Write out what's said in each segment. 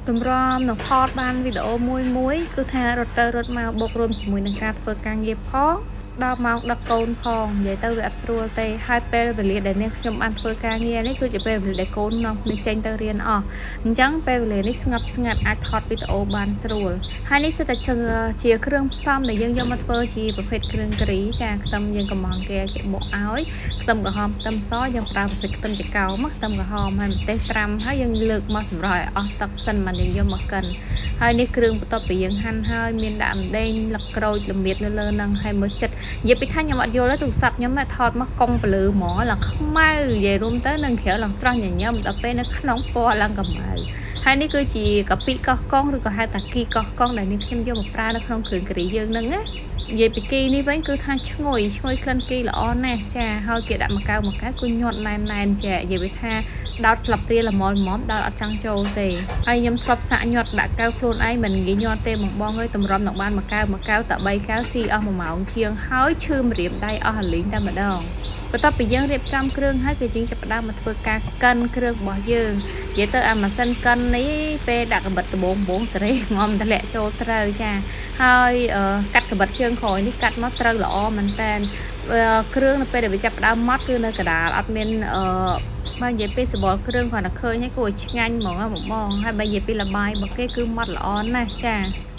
ទម្រាំនឹងថតបានវីដេអូមួយមួយគឺថារត់ទៅរត់មកបូករួមជាមួយនឹងការធ្វើការងារផងដល់ម៉ោងដឹកកូនផងនិយាយទៅវាអត់ស្រួលទេហើយពេលវេលាដែលនាងខ្ញុំបានធ្វើការងារនេះគឺជាពេលវេលាដែលកូននាំគ្នាចេញទៅរៀនអស់អញ្ចឹងពេលវេលានេះស្ងប់ស្ងាត់អាចថតវីដេអូបានស្រួលហើយនេះសុទ្ធតែជាគ្រឿងផ្សំដែលយើងយកមកធ្វើជាប្រភេទគ្រឿងការីចាខ្ទឹមយើងកំងគេគេបុកឲ្យខ្ទឹមក្រហមខ្ទឹមសយើងប្រើប្រភេទខ្ទឹមចកោមខ្ទឹមក្រហមហើយម្ទេសត្រាំហើយយើងលើកមកសម្រោះឲ្យអស់ទឹកសិនមកយើងយកមកកិនហើយនេះគ្រឿងបន្ទាប់ពីយើងហាន់ហើយមានដាក់ម្ដេងលឹកក្រូចល្មៀតនៅលើហ្នឹងហើយមើលចិត្តនិយាយពីថាខ្ញុំអត់យល់ទេទូរស័ព្ទខ្ញុំថតមកកុងពលឺហ្មងឡើងខ្មៅនិយាយរួមទៅនឹងក្រៅឡើងស្រស់ញញឹមដល់ពេលនៅក្នុងពណ៌ឡើងកម្ៅហើយនេះគឺជាកាពិកោះកុងឬក៏ហៅថាគីកោះកុងដែលនេះខ្ញុំយកមកប្រើនៅក្នុងគ្រឿងការីយើងហ្នឹងណានិយាយពីគីនេះវិញគឺថាឈ្ងុយឈ្ងុយក្លិនគីល្អណាស់ចាហើយគេដាក់មួយកៅមួយកៅគឺញាត់ណែនណែនចានិយាយពីថាដោតស្លាបព្រាល្មមល្មមដោតអត់ចង់ចូលទេហើយខ្ញុំធ្លាប់សាក់ញាត់ដាក់កៅខ្លួនឯងមិនងាយញាត់ទេបងបងអើយតម្រាំនឹងបានមួយកៅមួយកៅតែ3កៅស៊ីអស់1ម៉ោងជាងហើយឈឺម្រាមដៃអស់អាលីងតែម្ដងបន្ទាប់ពីយើងរៀបចំគ្រឿងហើយគឺយើងចាប់ផ្ដើមមកធ្វើការកិនគ្រឿងរបស់យើងនិយាយទៅអាម៉ាស៊ីនកិននេះពេលដាក់កបិតដបងបងសេរីងំតម្លាក់ចូលត្រូវចាហើយកាត់កបិតជើងក្រោយនេះកាត់មកត្រូវល្អមែនតើគ្រឿងនៅពេលដែលវាចាប់ផ្ដើមម៉ត់គឺនៅកដាលអត់មានអឺបើនិយាយពីសបល់គ្រឿងគ្រាន់តែឃើញហើយគួរឲ្យឆ្ងាញ់ហ្មងបងបងហើយបើនិយាយពីលបាយរបស់គេគឺម៉ត់ល្អណាស់ចា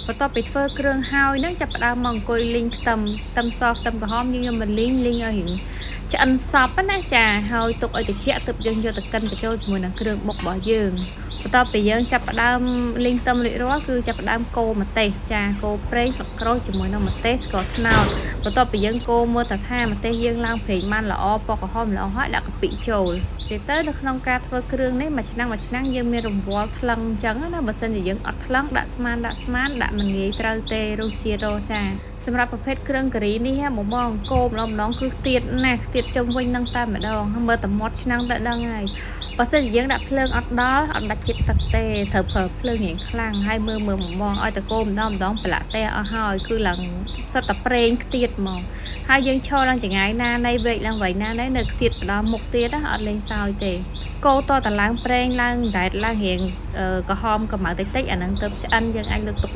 បន្ទាប់ពីធ្វើគ្រឿងហើយនឹងចាប់ផ្ដើមមកអង្គុយលីងខ្ទឹមខ្ទឹមសខ្ទឹមក្រហមយើងយកមកលីងលីងឲ្យរៀងឆ្អិនសពណាចាហើយទុកឲ្យត្រជាក់ទើបយើងយកទៅកិនបញ្ចូលជាមួយនឹងគ្រឿងបុករបស់យើងបន្ទាប់ពីយើងចាប់ផ្ដើមលីងខ្ទឹមរួចរាល់គឺចាប់ផ្ដើមកូរម្ទេសចាកូរប្រេងស្លឹកក្រូចជាមួយនឹងម្ទេសស្ករត្នោតបន្ទាប់ពីយើងកូរមើលតាថាម្ទេសយើងឡើងប្រេងបានល្អពណ៌ក្រហមល្អហើយដាក់កាពិចូលនិយាយទៅនៅក្នុងការធ្វើគ្រឿងនេះមួយឆ្នាំមួយឆ្នាំយើងមានរង្វាល់ថ្លឹងអញ្ចឹងណាបើសិនជាយើងអត់ថ្លឹងដាក់ស្មានដាក់ស្មានដាក់មិនងាយត្រូវទេរសជាតិរចាសម្រាប់ប្រភេទគ្រឿងការីនេះបងបងកូរម្ដងម្ដងគឺខ្ទៀតណាស់ខ្ទៀតជុំវិញនឹងតែម្ដងមើលតែមាត់ឆ្នាំងទៅដឹងហើយបើសិនជាយើងដាក់ភ្លើងអត់ដល់អត់បាច់ជាតិទឹកទេត្រូវប្រើភ្លើងរៀងខ្លាំងហើយមើលមើលបងបងឲ្យតកូរម្ដងម្ដងប្រឡាក់ទេអស់ហើយគឺឡើងសិតតែប្រេងខ្ទៀតហ្មងហើយយើងឈរឡើងចង្ងាយណានៃវែកឡើងវែងណានៃនៅខ្ទៀតដល់មុខទៀតណាអត់លេងសើចទេកូរតតឡើងប្រេងឡើងដែតឡើងរៀងក្រហមកម្ៅតិចតិចអាហ្នឹងទៅឆ្អិនយើងអាចលើកទុក